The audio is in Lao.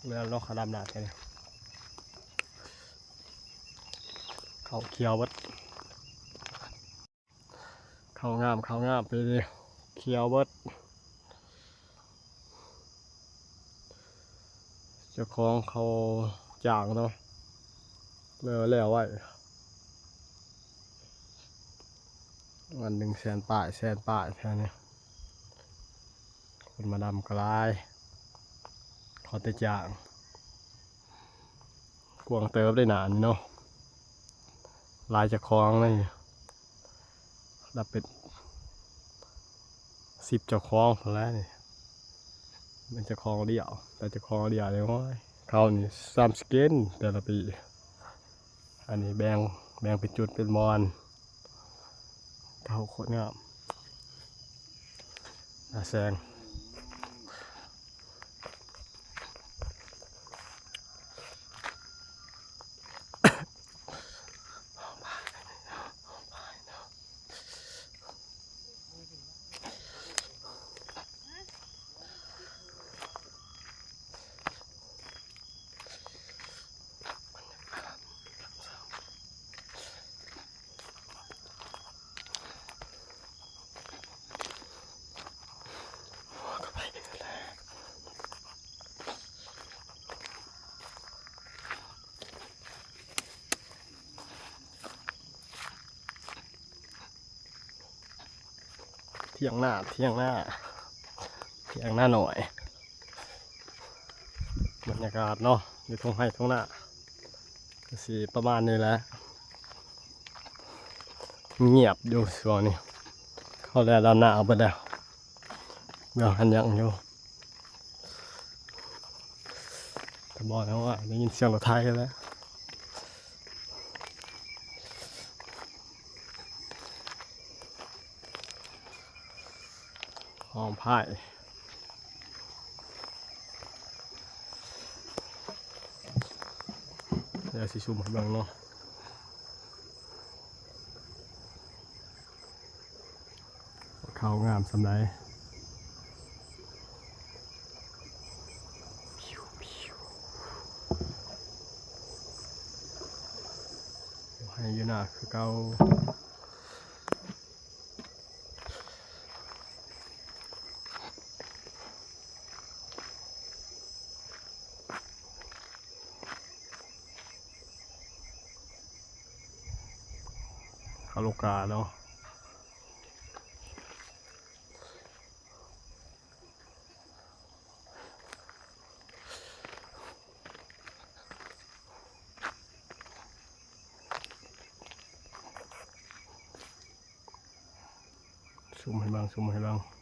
ແມ່ນເນາະ ເຂົ້າດຳນາແທ້ນີ້ ເຂົ້າຂຽວເບິດ ເຂົ້າງາມ ເຂົ້າງາມ ປີນີ້ຂຽວເບິດ ເຈົ້າຂອງເຂົາຈ້າງເນາະ ແລ້ວ ແລ້ວໄວ້ ວັນໜຶ່ງແສນປາຍ ແສນປາຍແຖວນີ້ ຄົນມາດຳກໍຫຼາຍ ຂໍແຕ່ຈ້າງ ກວ້າງເຕີບໄດ໋ໜ້ານີ້ເນາະ ຫຼາຍເຈົ້າຂອງເລີຍ ນັບເປັນສິບເຈົ້າຂອງພຸ້ນແຫຼະນີ້ ແມ່ນເຈົ້າຂອງດຽວ ແຕ່ເຈົ້າຂອງດຽວນີ້ ໂອ້ຍ ເຂົານີ້ຊ້ຳສະກິນແຕ່ລະປີ ອັນນີ້ແບ່ງ ແບ່ງເປັນຈຸດເປັນບ່ອນ ເຂົາໂຄດງາມ ໜ້າແຊງ. ຖຽງນາ ຖຽງນາ ຖຽງນານ້ອຍ ບັນຍາກາດເນາະ ຢູ່ທົ່ງໄຮ່ທົ່ງນາ ກໍຊິປະມານນີ້ແຫຼະ ງຽບຢູ່ຊ່ວງນີ້ ເຂົາແລ້ວດຳນາເອົາໄປແລ້ວ ເບິ່ງຫັ້ນຍັງຢູ່ ແຕ່ບໍ່ແລ້ວວ່າໄດ້ຍິນສຽງລົດໄຖແລ້ວ ຫ້ອງພາຍ ດຽວຊິຊູມໃຫ້ເບິ່ງເນາະ ເຂົ້າງາມສ່ຳໃດ ໃຫ້ຢູ່ໜ້າຄືເກົ່າ. ຄາໂລກາເນາະ ຊູມໃຫ້ເບິ່ງ ຊູມໃຫ້ເບິ່ງ.